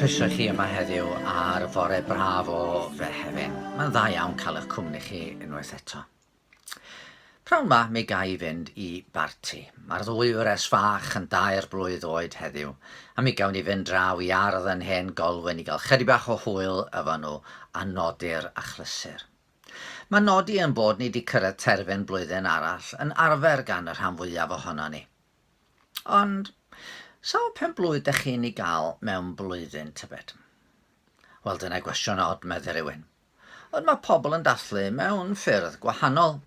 Croeso i chi yma heddiw ar fore braf o Fehefin. Mae'n dda iawn cael eich cwmni chi unwaith eto. Prawn ma, mi ga i fynd i barti. Mae'r ddwy wyres fach yn dair blwydd oed heddiw, a mi gawn ni fynd draw i ardd yn hen Golwyn i gael chydig bach o hwyl efo nhw a nodi'r achlysur. Mae nodi ein bod ni 'di cyrraedd terfyn blwyddyn arall yn arfer gan y rhan fwyaf ohonon ni. Ond, sawl pen-blwydd dych chi'n ei gael mewn blwyddyn, tybed? Wel, dyna gwestiwn od, medde rhywun. Ond mae pobl yn dathlu mewn ffyrdd gwahanol.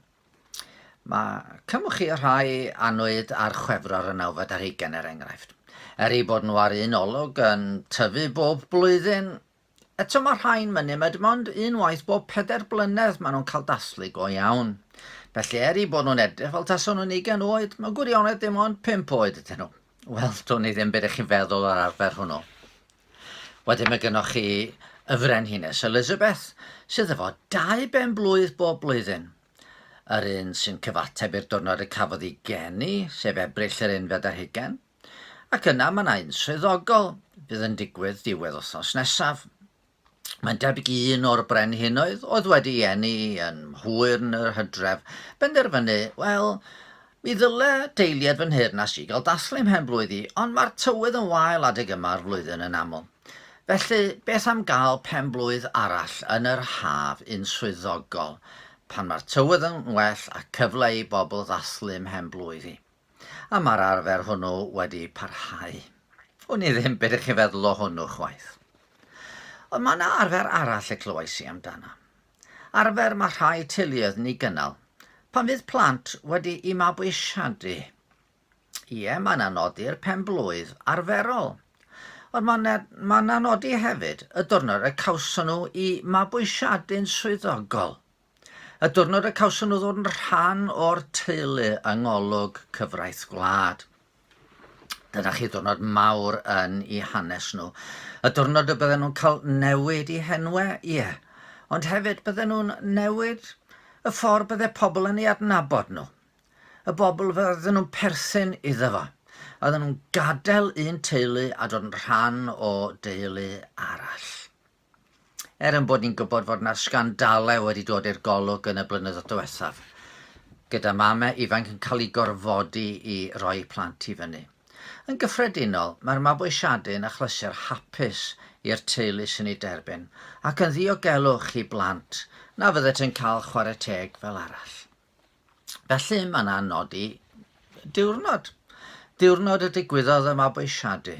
Mae cymwch chi rhai annwyd ar Chwefror y nawfed ar hugain, er enghraifft. Er eu bod nhw ar un olwg yn tyfu bob blwyddyn, Eto mae rhai'n mynnu mai dim ond un waith bob pedair blynedd maen nhw'n cael dathlu go iawn. Felly er eu bod nhw'n edrych fel tasen nhw'n ugain oed, mewn gwirionedd dim ond pump oed ydyn nhw. Wel, dwn i ddim beth ych chi'n feddwl o'r arfer hwnnw. Wedyn mae gynnoch chi y Frenhines Elizabeth, sydd efo dau ben-blwydd bob blwyddyn. Yr un sy'n cyfateb i'r diwrnod y cafodd ei geni, sef Ebrill yr unfed ar hugain. Ac yna mae 'na un swyddogol fydd yn digwydd diwedd wythnos nesaf. Mae'n debyg i un o'r brenhinoedd oedd wedi eni yn hwyr yn yr hydref benderfynu, wel, mi ddyle deiliad fy nheyrnas i gael dathlu 'mhen blwydd i, ond mae'r tywydd yn wael adeg yma'r flwyddyn yn aml. Felly, beth am gael pen-blwydd arall yn yr haf, un swyddogol, pan mae'r tywydd yn well a cyfle i bobl ddathlu 'mhen blwydd i. A mae'r arfer hwnnw wedi parhau. Wn i ddim beth ych chi'n feddwl o hwnnw chwaith. Ond mae yna arfer arall y clywais i amdano. Arfer mae rhai teuluoedd yn ei gynnal pan fydd plant wedi'u mabwysiadu. Ie, mae yna nodi'r pen-blwydd arferol. Ond mae yna, mae yna nodi hefyd y diwrnod y cawson nhw i mabwysiadu'n swyddogol. Y diwrnod y cawson nhw ddod yn rhan o'r teulu yng ngolwg cyfraith gwlad. Dyna chi ddiwrnod mawr yn eu hanes nhw. Y diwrnod y bydden nhw'n cael newid i henwe, ie. Ond hefyd bydden nhw'n newid y ffordd bydde pobl yn ei adnabod nhw. Y bobl fydden nhw'n perthyn iddo fo. Oedden nhw'n gadael un teulu a dod yn rhan o deulu arall. Er ein bod ni'n gwybod fod 'na sgandalau wedi dod i'r golwg yn y blynyddoedd diwethaf, gyda mamau ifanc yn cael eu gorfodi i roi plant i fyny. Yn gyffredinol, mae'r mabwysiadu yn achlysur hapus i'r teulu sy'n ei derbyn, ac yn ddiogelwch i blant na fyddet yn cael chwarae teg fel arall. Felly mae yna nodi diwrnod. Diwrnod y digwyddodd y mabwysiadu,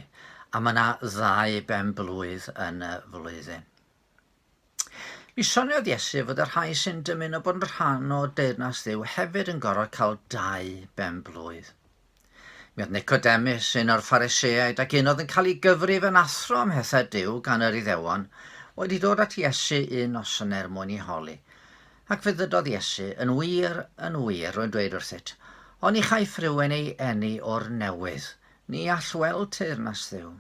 a mae yna ddau ben-blwydd yn y flwyddyn. Mi soniodd Iesu fod y rhai sy'n dymuno bod yn rhan o deyrnas Dduw hefyd yn gorfod cael dau ben-blwydd. Mi oedd Nicodemus, un o'r Phariseaid ac un oedd yn cael ei gyfrif yn athro ym mhethau Duw gan yr Iddewon, wedi dod at Iesu un noson er mwyn ei holi. Ac fe ddydodd Iesu, Yn wir, yn wir, rwy'n dweud wrthyt, oni chaiff rhywun ei eni o'r newydd, ni all weld teyrnas Dduw.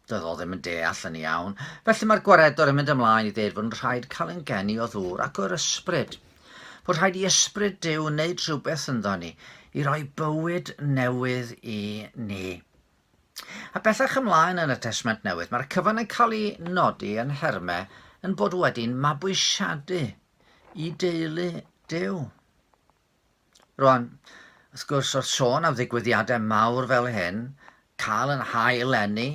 Doedd o ddim yn deall yn iawn. Felly mae'r gwaredwr yn mynd ymlaen i ddeud fod yn rhaid cael ein geni o ddŵr ac o'r ysbryd. Fod rhaid i ysbryd Duw wneud rhywbeth ynddo ni i roi bywyd newydd i ni. A bellach ymlaen yn y Testament Newydd, mae'r cyfan yn cael ei nodi yn nhermau yn bod wedi'n mabwysiadu i deulu Duw. Rwan, wrth gwrs, wrth sôn am ddigwyddiadau mawr fel hyn, cael yn hail eni,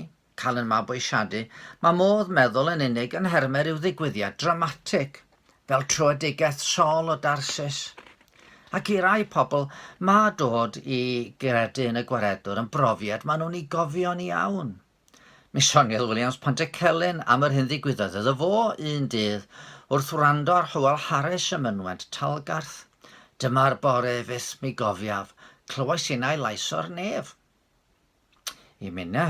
cael yn mabwysiadu, mae modd meddwl yn unig yn nhermau rhyw ddigwyddiad dramatig, fel tröedigaeth Saul o Darsus. Ac i rai pobl, mae dod i gredu yn y Gwaredwr yn brofiad maen nhw'n ei gofio'n iawn. Mi soniodd Williams Pantycelyn am yr hyn ddigwyddodd iddo fo un dydd wrth wrando ar Hywel Harris ym mynwent Talgarth. Dyma'r bore fyth mi gofiaf, clywais innau lais o'r nef. I minne.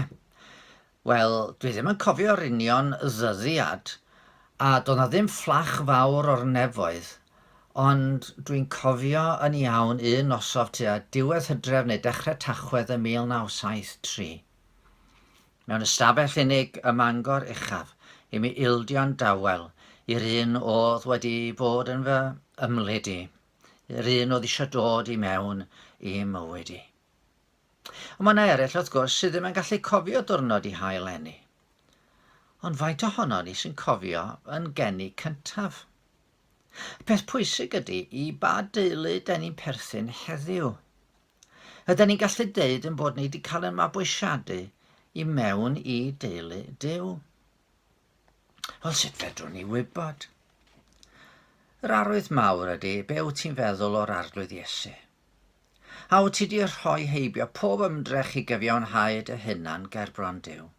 Wel, dwi ddim yn cofio'r union ddyddiad, a doedd 'na ddim fflach fawr o'r nefoedd, ond dwi'n cofio yn iawn un nosof tua diwedd Hydref neu dechrau Tachwedd ym 1973. Mewn ystafell unig ym Mangor Uchaf i mi ildio'n dawel i'r un o'dd wedi bod yn fy ymlid i, yr un o'dd isio dod i mewn i mywyd i. Ond mae 'na eraill wrth gwrs sydd ddim yn gallu cofio diwrnod i hael eni. Ond faint ohono ni sy'n cofio yn geni cyntaf? Y peth pwysig ydy i ba deulu 'den ni'n perthyn heddiw. Yden ni'n gallu deud yn bod ni wedi cael ein mabwysiadu i mewn i deulu Duw? Wel, sut fedrwn ni wybod? Yr arwydd mawr ydy, be wyt ti'n feddwl o'r Arglwydd Iesu? A wyt ti wedi rhoi heibio pob ymdrech i gyfiawnhau dy hunan ger bron Duw?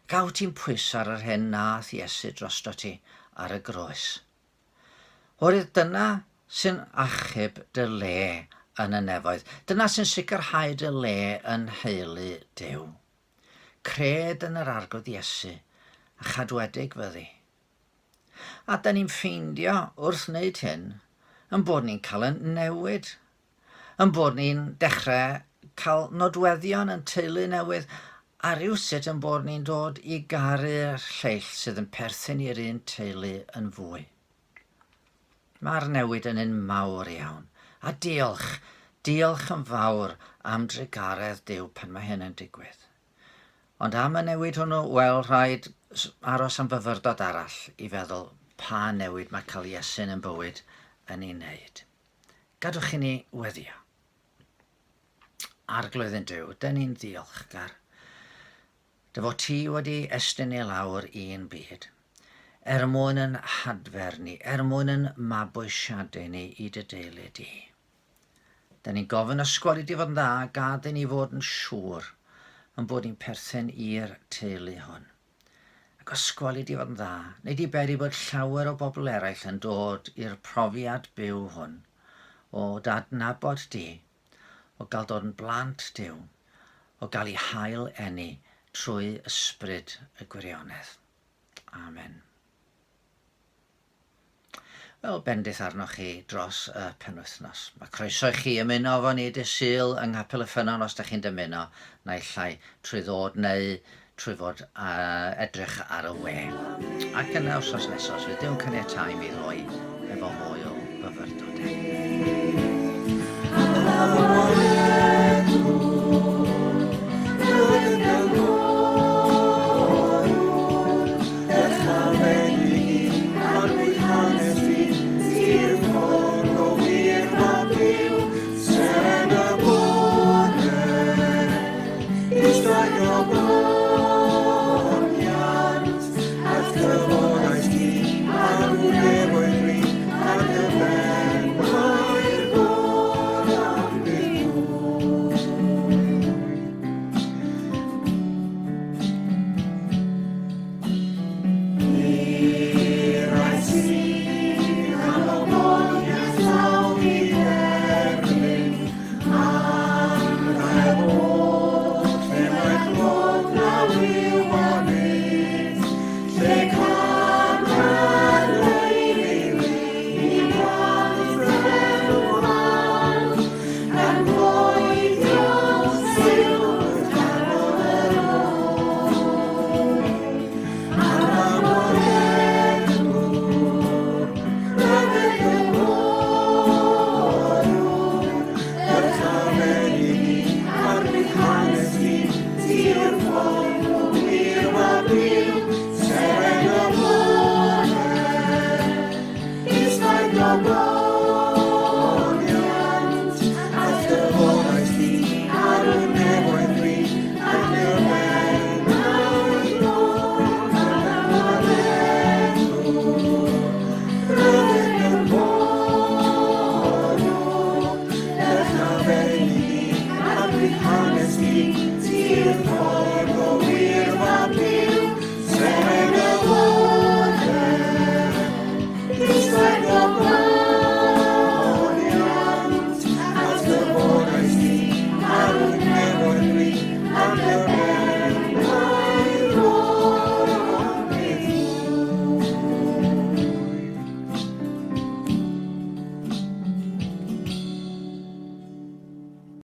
Ac a wyt ti'n pwyso ar yr hyn nath Iesu drosto ti ar y groes? Oherwydd dyna sy'n achub dy le yn y nefoedd. Dyna sy'n sicrhau dy le yn nheulu Duw. Cred yn yr Arglwydd Iesu, a chadwedig fyddi. A da ni'n ffeindio wrth wneud hyn yn bod ni'n cael yn newid, yn bod ni'n dechrau cael nodweddion yn teulu newydd, a rywsut yn bod ni'n dod i garu'r lleill sydd yn perthyn i'r un teulu yn fwy. Mae'r newid yn un mawr iawn, a diolch, diolch yn fawr am drugaredd Duw pan mae hyn yn digwydd. Ond am y newid hwnnw, wel, rhaid aros am fyfyrdod arall i feddwl pa newid mae cael Iesu'n yn bywyd yn ei wneud. Gadwch i ni weddio. Arglwydd yn Duw, dyn ni'n ddiolchgar. Dy fod ti wedi estyn i lawr i'n byd, er mwyn yn hadfer ni, er mwyn yn mabwysiadu ni i dy deulu di. Dyn ni'n gofyn ysgwel i di fod yn dda, gad i ni fod yn siŵr yn bod ni'n perthyn i'r teulu hwn. Ac ysgwel i di fod yn dda, neu di beri bod llawer o bobl eraill yn dod i'r profiad byw hwn o d'adnabod di, o gael dod yn blant Duw, o gael eu hail eni trwy ysbryd y gwirionedd. Amen. Wel, bendith arnoch chi dros y penwythnos. Mae croeso i chi ymuno efo ni dydd Sul yng Nghapel y Ffynnon os da chi'n dymuno, naill ai trwy ddod neu trwy fod uh, edrych ar y we. Ac yna wsos nesaf, os fydd Duw'n caniatáu mi ddoi efo mwy o fyfyrdodau. Hanes di, ti'r ffordd.